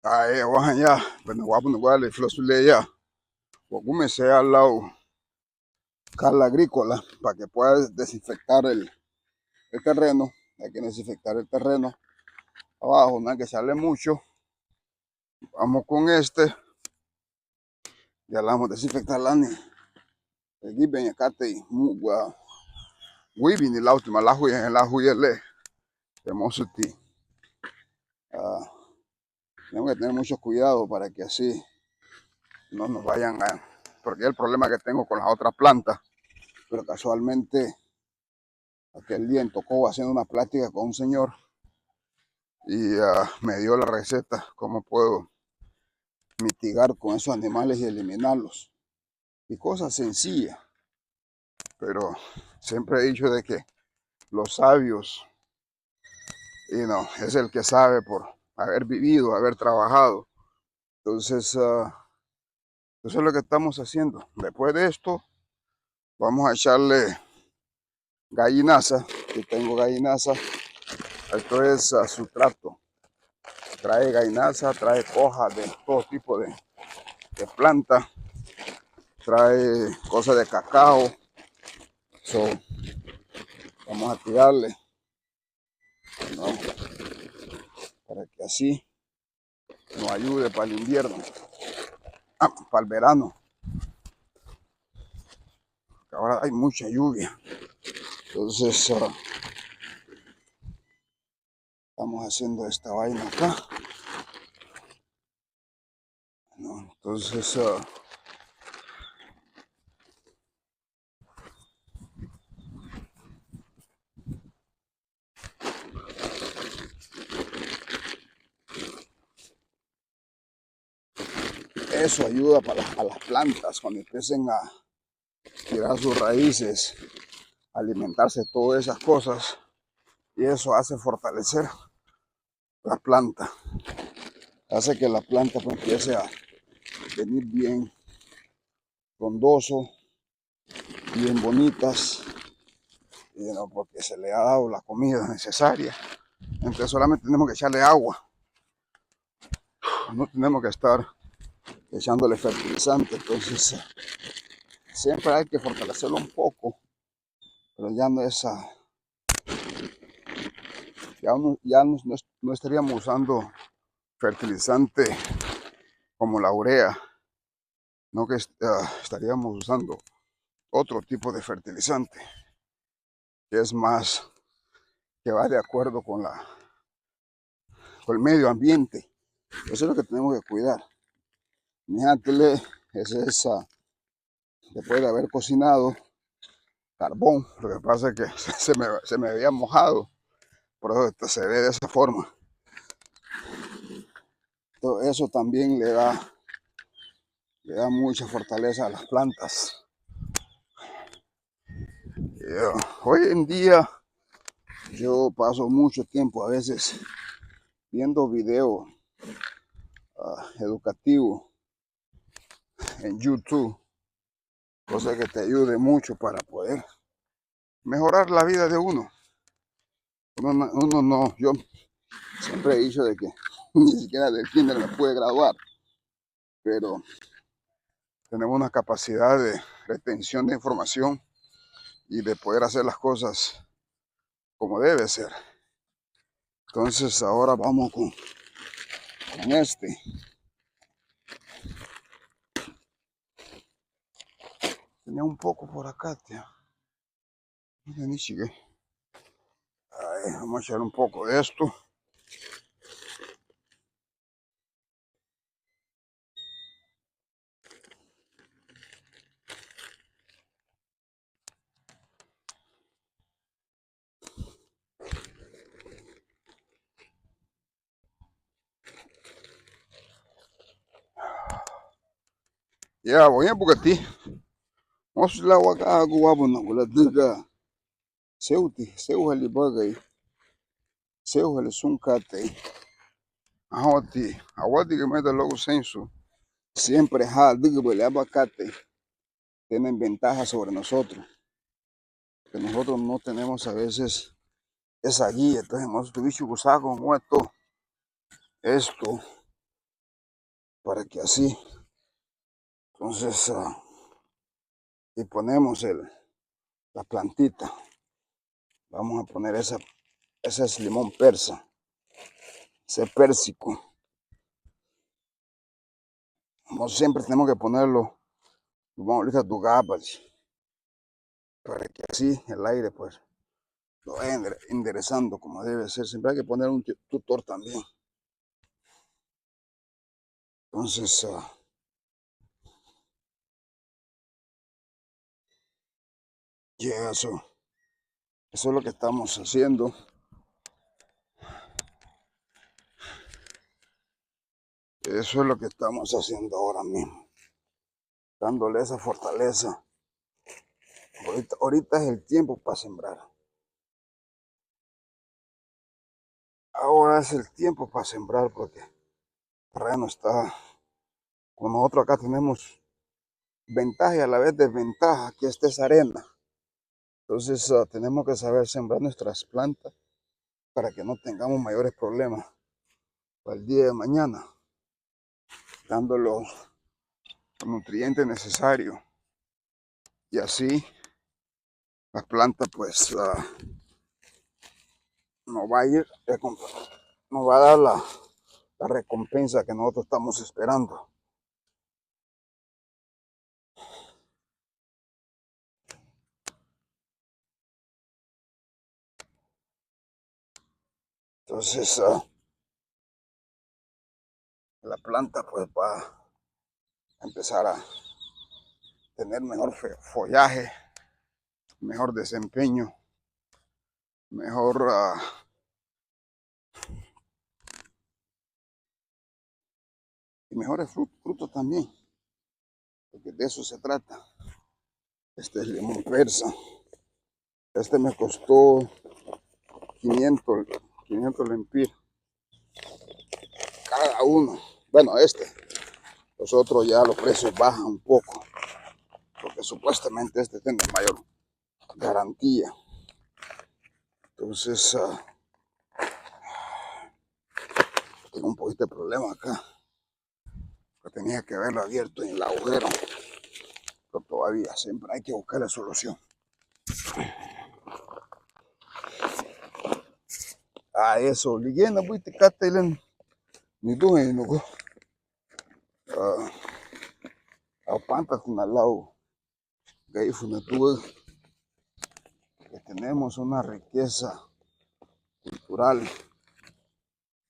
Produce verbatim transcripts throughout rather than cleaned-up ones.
Ai, awaha ya, bueno, wabunagua le fulasu le ya. Wagumeserun lau cal agrícola para que pueda desinfectar el, el terreno. Hay que desinfectar el terreno. Abajo no hay que echarle mucho. Vamos con este. Ya la vamos a desinfectar lani. Gibeña katei mugua. Wibini la última, la huya, la huya le. Hermoso ti. Ah, tenemos que tener mucho cuidado para que así no nos vayan a, porque es el problema que tengo con la otra planta. Pero casualmente aquel día me tocó haciendo una plática con un señor y ah, me dio la receta, cómo puedo mitigar con esos animales y eliminarlos. Y cosas sencillas, pero siempre he dicho de que los sabios, you know, es el que sabe por haber vivido, haber trabajado. Entonces, ah, eso es lo que estamos haciendo. Después de esto, vamos a echarle gallinaza. Aquí tengo gallinaza. Esto es ah, sustrato. Trae gallinaza, trae coja de todo tipo de, de planta, trae cosa de cacao. So, vamos a tirarle, ¿no? Para que así nos ayude para el invierno, ah, para el verano. Ahora hay mucha lluvia. Entonces, ah, estamos haciendo esta vaina acá. ¿No? Entonces, ah, eso ayuda para, a las plantas cuando empiecen a tirar sus raíces, alimentarse de todas esas cosas, y eso hace fortalecer la planta, hace que la planta pues, empiece a venir bien frondoso, bien bonitas, you know, porque se le ha dado la comida necesaria. Entonces solamente tenemos que echarle agua. No tenemos que estar echándole fertilizante. Entonces, eh, siempre hay que fortalecerlo un poco, pero ya no es, ah, ya no, ya no, no es- no estaríamos usando fertilizante como la urea, no que est- ah, estaríamos usando otro tipo de fertilizante que es más, que va de acuerdo con la, con el medio ambiente. Eso es lo que tenemos que cuidar. Mijatele, es esa, después de haber cocinado, carbón. Lo que pasa es que se me, se me había mojado, por eso se ve de esa forma. Todo eso también le da, le da mucha fortaleza a las plantas. Eh, hoy en día yo paso mucho tiempo a veces viendo video, ah, educativo en YouTube, cosa que te ayude mucho para poder mejorar la vida de uno. Uno no, uno no, yo siempre he dicho de que ni siquiera del kinder me pude graduar, pero tenemos una capacidad de retención de información y de poder hacer las cosas como debe ser. Entonces ahora vamos con, con este. Tenía un poco por acá, tío. Mira, ni siquiera. Ay, vamos a echar un poco de esto. Ya, waña bugati. Mosu la wagagu wabuna gula diga. Seuti, seuhali bagai, seuhali sun katei. Ahoti, awadigimeida luagu seinsu, siempre ha adügübali aban katei, tienen ventaja sobre nosotros. Que nosotros no tenemos a veces esa guía, entonces mosu tu bichu gusago muerto. Esto, para que así, entonces, ah, y ponemos el, la plantita. Vamos a poner esa, ese es limón persa, ese pérsico. Como siempre tenemos que ponerlo, lo vamos a utilizar dugabas, para que así el aire, pues, lo vaya endere-, enderezando como debe ser. Siempre hay que poner un tu-, tutor también. Entonces, ah, y eso, eso es lo que estamos haciendo. Eso es lo que estamos haciendo ahora mismo, dándole esa fortaleza. Ahorita, ahorita es el tiempo para sembrar. Ahora es el tiempo para sembrar porque el terreno está, como nosotros acá tenemos ventaja y a la vez desventaja, que esta es arena. Entonces, ah, tenemos que saber sembrar nuestras plantas para que no tengamos mayores problemas para el día de mañana, dándole el nutriente necesario. Y así la planta, pues, ah, nos va a ir, nos va a dar la, la recompensa que nosotros estamos esperando. Entonces, ah, la planta, pues, va a empezar a tener mejor fe-, follaje, mejor desempeño, mejor, ah, y mejores fru-, frutos también, porque de eso se trata. Este es limón persa. Este me costó quinientos, quinientos lempiras cada uno. Bueno, este. Los otros ya los precios bajan un poco, porque supuestamente este tiene mayor garantía. Entonces, ah, tengo un poquito de problema acá. Que tenía que haberlo abierto en el agujero. Pero todavía siempre hay que buscar la solución. Ah, eso, ligía nabuiti katei le niduheñu nugu. Ah, apantatina lau Garifuna tuagu, que tenemos una riqueza cultural,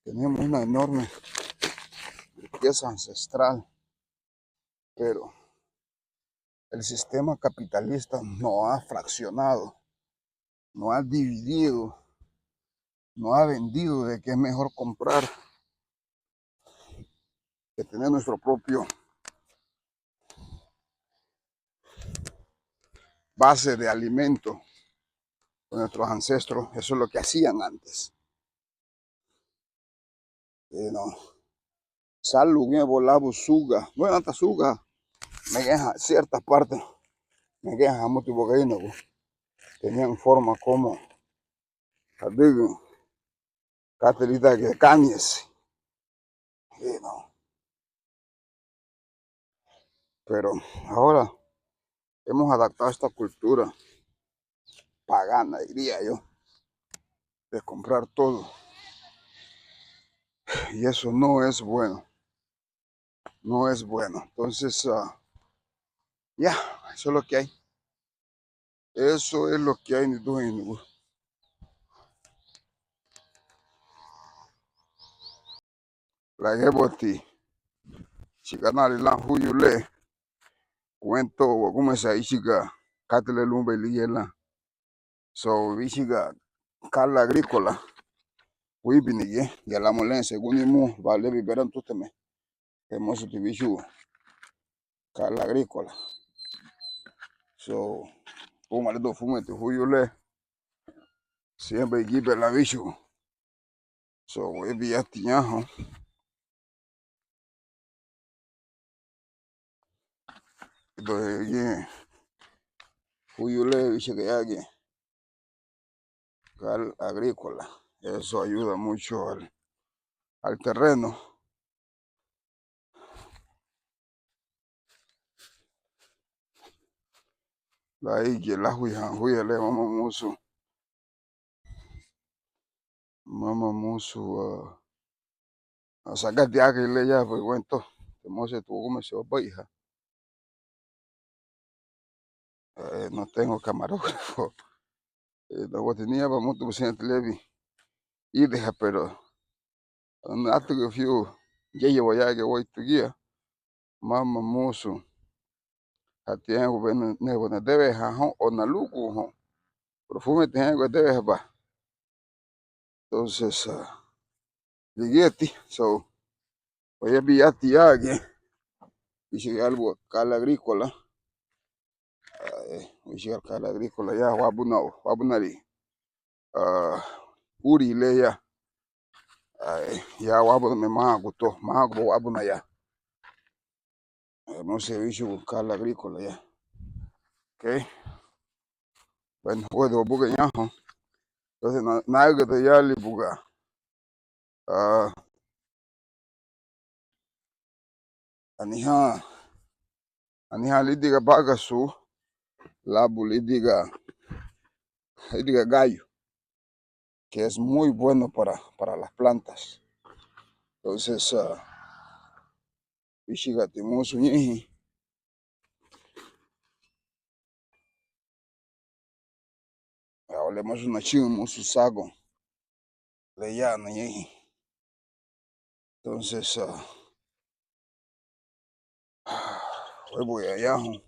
tenemos una enorme riqueza ancestral, pero el sistema capitalista nos ha fraccionado, nos ha dividido, nos ha vendido de que es mejor comprar que tener nuestro propio base de alimento con nuestros ancestros. Eso es lo que hacían antes. Eh, no. Salu giñe bolabu suga. Bueno, hasta suga. Megeha cierta parte. Megeha hamuti bogaina. Tenían forma como. Adigu. Cáteri daga cáñez. Sí, no. Pero ahora hemos adaptado esta cultura pagana, diría yo, de comprar todo. Y eso no es bueno. No es bueno. Entonces, ah, ya, eso es lo que hay. Eso es lo que hay, niduheñu nugu. Lagíbuati chiganali lan huyu le, guentó wagumeserun íchiga katei le lunbei ligía lan. So, íchiga Cal Agrícola, wíbini giñe, ya lamu le según nimú, ba le biberán túteme, hermoso ti bichu Cal Agrícola. So, huma le do fumeti huyu le, siempre gibe la bichu. So, wéibi ya tiñahoun. Do giñe huyu le, íchiga ya giñe Cal Agrícola. Eso ayuda mucho al, al terreno. Lárigiñe láfuihan huya le mama musu, mama musu, ah, sagadi agei le ya, pues bueno, te mosu tu gume se obeiha. Eh, no tengo camarógrafo. Eh, no tenía, ba mutu busenti lebi ideha, pero atügü fiu yeyewa yage wei tugia, mama musu. Hati engu bene, nebo na debe ha hon o na lugu hon. Pero fumete engu debe ha ba. Entonces, ah, ligía ti, so, oye, biyati ya, que dice algo, Cal Agrícola. Ah, eh, dice Cal Agrícola, ya, wabuna, wabunari. Ah, uri le ya. Ah, eh, ya, wabuna me magu to, magu wabuna ya. Hermoso servicio Cal Agrícola ya. Ok. Bueno, puedo buga ñaho. Entonces, na, na, ya li buga. Ah, anihán, anihán lídiga bagasu, labu lídiga, lídiga gallo, que es muy bueno para, para las plantas. Entonces, ah, wíchigati musu ñeinhin. Au le musu nachügün musu sagoun le ya na ñeinhin. Entonces, ah, wéibuga ya yahoun.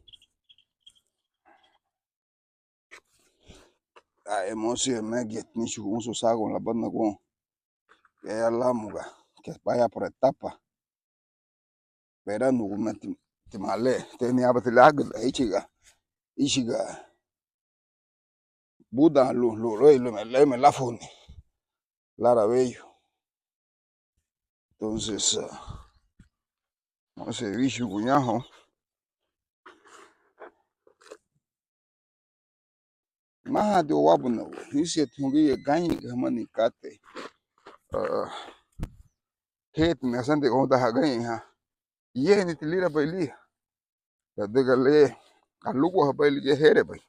Ah, e musu ya megeti nichugu musu sagoun labanagun. Ya ya lámuga, que vaya por etapa. Verano gumeti, ti male, teni abati lagüda, íchiga, íchiga budan lu, lu, luéi, luéi me, luéi me láfuni lara weyu. Entonces, ah, musu wíchugun ñahoun. Máhadi wawabunagu, hínsiñeti hungría gáñiga hamani katei. Ah, hétima asandi houn dan hagañeihan. Iyeheniti lírabei liha. Ladüga le alúguahabei ligía hérebei.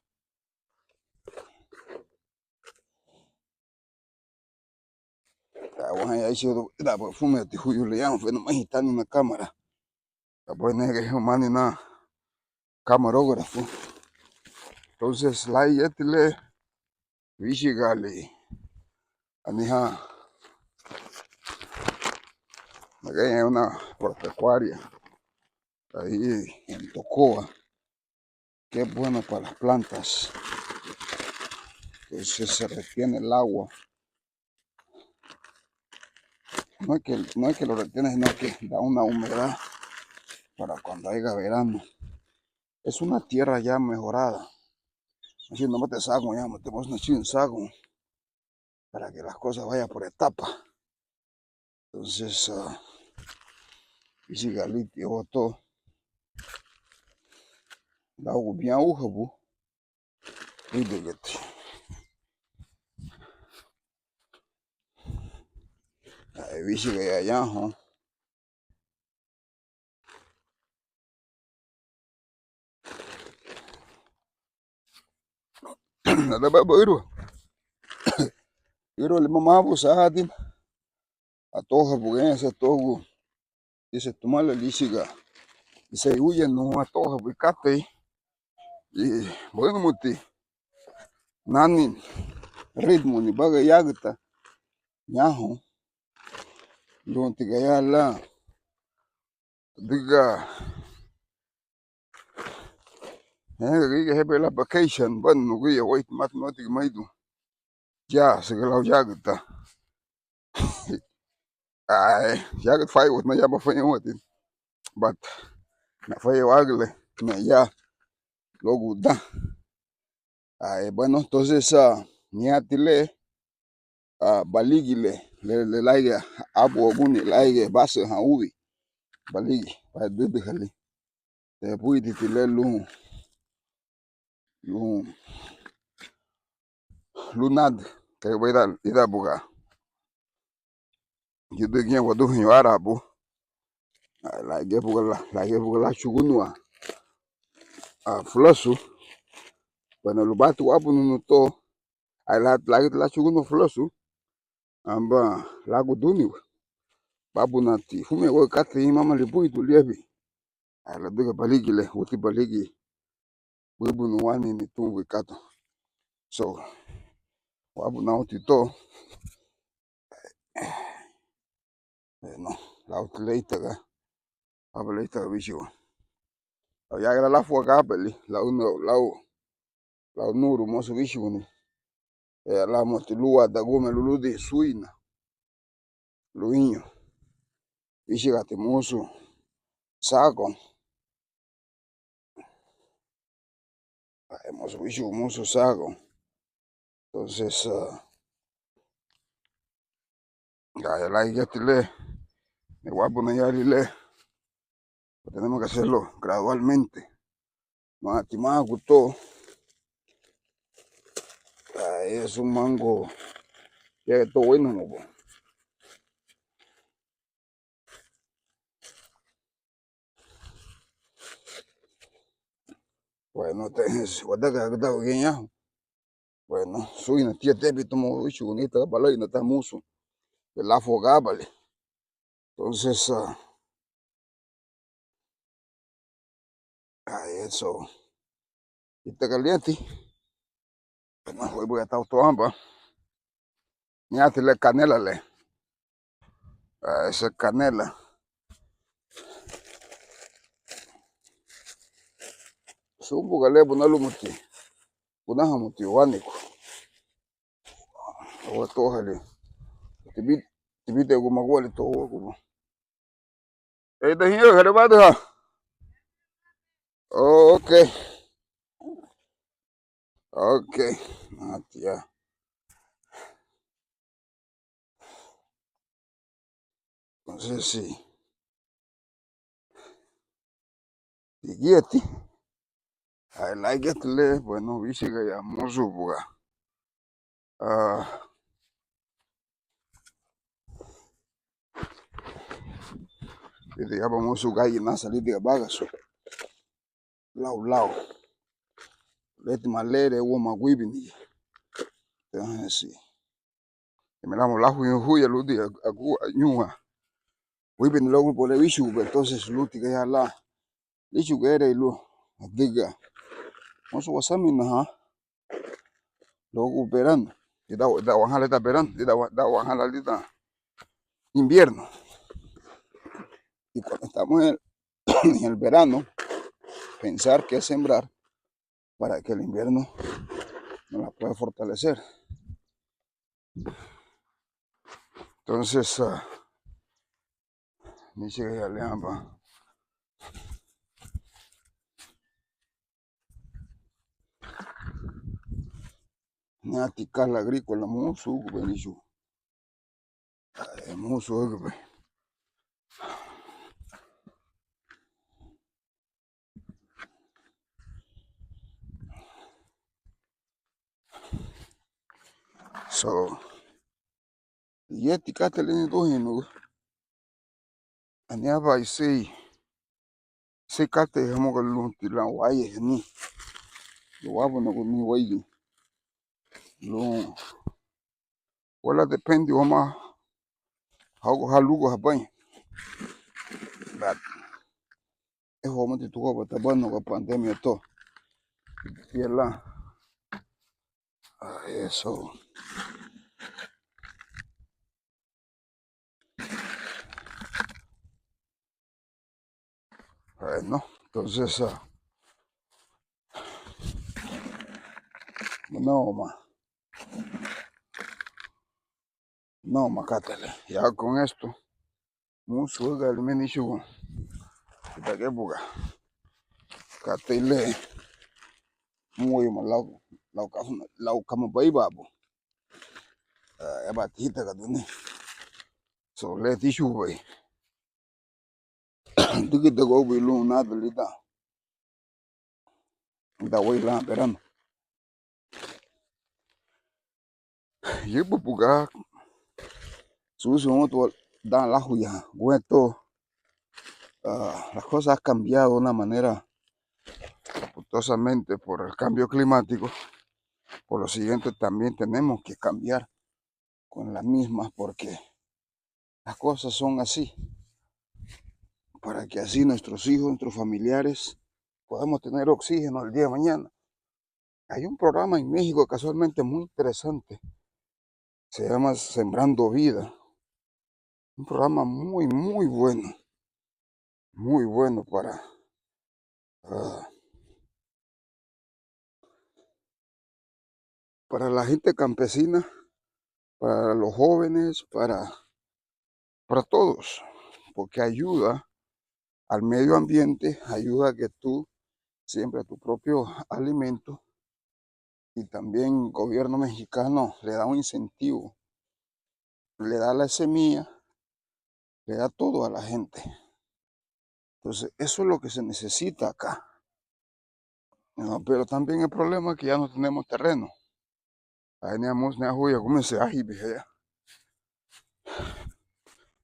Awahaña aichiru ida ba fumeti huyu le ya, fue no me hitani na cámara. Abo nege humani na camarógrafo. Entonces, lai yeti le wíchiga li anihán. Nagaña una agropecuaria ahí en Tocoa, que es buena para las plantas. Entonces se retiene el agua. No es que, no es que lo retiene, sino que da una humedad para cuando haya verano. Es una tierra ya mejorada. Así no mete sagoun, ya metemos una chin sagoun para que las cosas vayan por etapa. Entonces, ah, íchiga liti oto. Lau bián uhabu. Ídegeti. Ai, wíchiga ya yahoun. Nadaba bairua. Irua lima mabu sahadin. Atohabu gañase togu. Ise tumala líchiga. Ise uye nu atohabu ikatei. I, bueno, muti nani ritmo ni baga yagüta ñahoun. Lunti gayala. Diga. Henga giga hebe la vacation, bueno, nuguya wait mat noti maidu. Ya, se lau yagüta. Ai, yagüta fai wot na ya ba fai wot. But na fai wagüle na ya luagu dan. Ai, bueno, entonces, ah, niati le, ah, baligi le, le, le laiga abu aguni, laiga basa ha ubi. Baligi, ba dudihali. Te buiditi le lun, lun, lun nadi, te bai da, ida buga. Yudugiñe waduheñu árabu. Laigiñe buga la, laigiñe buga la chugunua. A fulasu. Bueno, lubati wábununu to, ai la, lagiti lan chugunu fulasu, aba laguduniwa. Bábunati fumiñeguarügü katei mama libuidun liabin. Ai ladüga baligi le, úati baligi buíbunu wani ni tungui katei. So, wábunauti to. Bueno, lauti leitaga, aba leitaga wíchugun. Lau yagüla láfuagabali, lau, lau, lau nuru mosu wíchuguni. E, lamuti lúa dagúme luludin suina. Luiñu. Wíchigati mosu sagoun. Ai, mosu wíchugun mosu sagoun. Entonces, ah, ya, ya la igeti le, me wábunayali le, pues tenemos que hacerlo gradualmente. Mati magu to. Ai, es un mango. Ya to bueno, no. Bueno, entonces, wadagagüda uguñe. Bueno, suina tia tebi tumo ichu nita balaina ta musu. De láfuagabali. Entonces, ah, ah, eso. Ita caliente. Bueno, hoy voy a estar todo amba. Niati le canela le. Ah, ese canela. Sumbuga le buna lumuti. Buna hamuti waniku. Awa tohali. Tibit, tibit egu maguali tohuagu. Ei, dahiña, garibaduha. Oh, ok. Ok. Atia. Entonces, sí. Ligíati. Ai, ligíati le, bueno, wíchiga ya musu buga. Ah, lidi yaba musu gayi nasa lidi bagasu. Lau, lau. Leti malere uwa maguibini. Entonces, sí. Emi lamu lahu yuhuya ludi agu, añuha. Wibini luagu bole wíchugubei, entonces luti gayala. Líchugu erei lu, adüga. Mosu wasaminaha. Luagu verano. Ida, ida wahala ida verano, ida wa-, ida wahala ida invierno. Y cuando estamos en el, en el verano, pensar qué sembrar para que el invierno nos la pueda fortalecer. Entonces, ah, ni sigue ya le amba. Ni atikala agrícola musu, benichu. Ai, musu, ógübe. So, yeti katei le niduheñu, ani aban iseri, iseri katei hamuga lunti lan wayahani, lun wabunaguni wéigi, lun wala depende wamá halugu, haluguhabaña. But ehu wamati tuguba tabanuga pandemia to. Tia lan. Ah, eso. Bueno, entonces, ah, no, ma. No, ma, katei le. Ya con esto, musu ga alimeni chugu. Ita ke buga. Katei le. Muweyuma lau, lau kafuna, lau kama bai babu. Ah, eba tita kaduni. So, le tichu bai. Digi dagu bilun nada lida. Da wei lan verano. Yibu buga. Susu mutu dan lahuya. Guento. Ah, la cosa ha cambiado de una manera estrepitosamente por el cambio climático, por lo siguiente también tenemos que cambiar con la misma, porque las cosas son así, para que así nuestros hijos, nuestros familiares, podamos tener oxígeno el día de mañana. Hay un programa en México casualmente muy interesante, se llama Sembrando Vida, un programa muy, muy bueno, muy bueno para, ah, para la gente campesina, para los jóvenes, para, para todos, porque ayuda al medio ambiente, ayuda a que tú siembres tu propio alimento, y también el gobierno mexicano le da un incentivo, le da la semilla, le da todo a la gente. Entonces, eso es lo que se necesita acá. No, pero también el problema es que ya no tenemos terreno. Ahí ni amos ni ahuya, como se ahi, ya.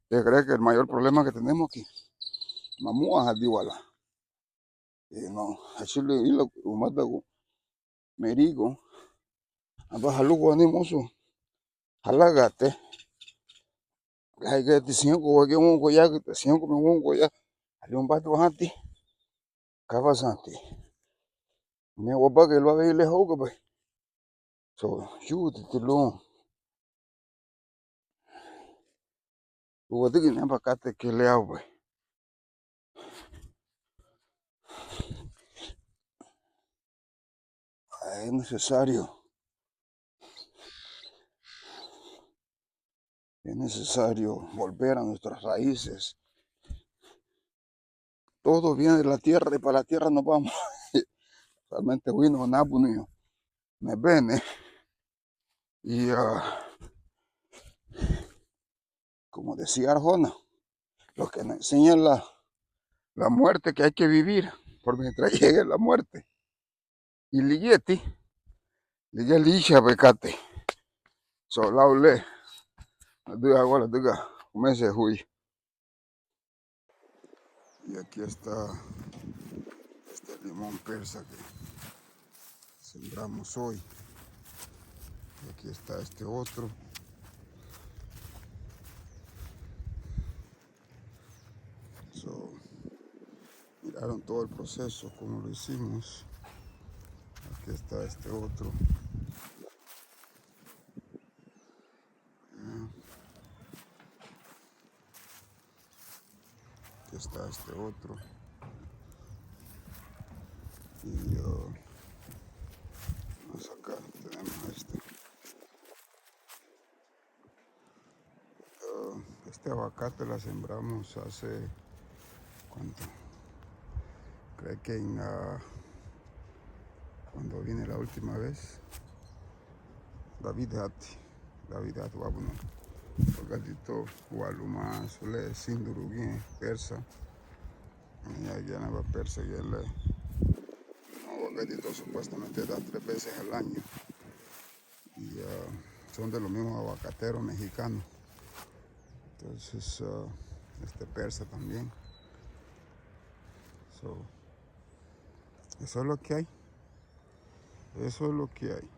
Yo creo que el mayor problema que tenemos aquí, mamua adiwala. No, achili ila umadagu merigo, aba haluguani musu halagate. Laigati siñaku wagi woun goya, siñaku me woun goya. Ali un bati wahanti, kaba santi. Ne wabagi luaga ile houga bai. So, yuti ti lun. Uwadigi neba kate ke le au bai. Es necesario, es necesario volver a nuestras raíces. Todo viene de la tierra y para la tierra nos vamos. Realmente, bueno, nabunio. Me ven, eh. Y, ah, como decía Arjona, lo que nos enseña la, la muerte, que hay que vivir por mientras llegue la muerte. Y ligía ti, ligía licha bai kate. So, lau le, ladüga agua, ladüga umese hui. Y aquí está este limón persa que sembramos hoy. Y aquí está este otro. So, miraron todo el proceso, cómo lo hicimos. Aquí está este otro. Ah. Aquí está este otro. Y, ah, más acá tenemos este. Ah, este aguacate la sembramos hace, ¿cuánto? Creo que en, ah, cuando vine la última vez. David Hati, David Hati, wabunun. Wagadito, waluma, sule, sindurugi, persa. Ya, ya naba persa, ya le. No, wagadito supuestamente da tres veces al año. Y, ah, son de los mismos aguacateros mexicanos. Entonces, ah, este persa también. So, eso es lo que hay. Eso es lo que hay.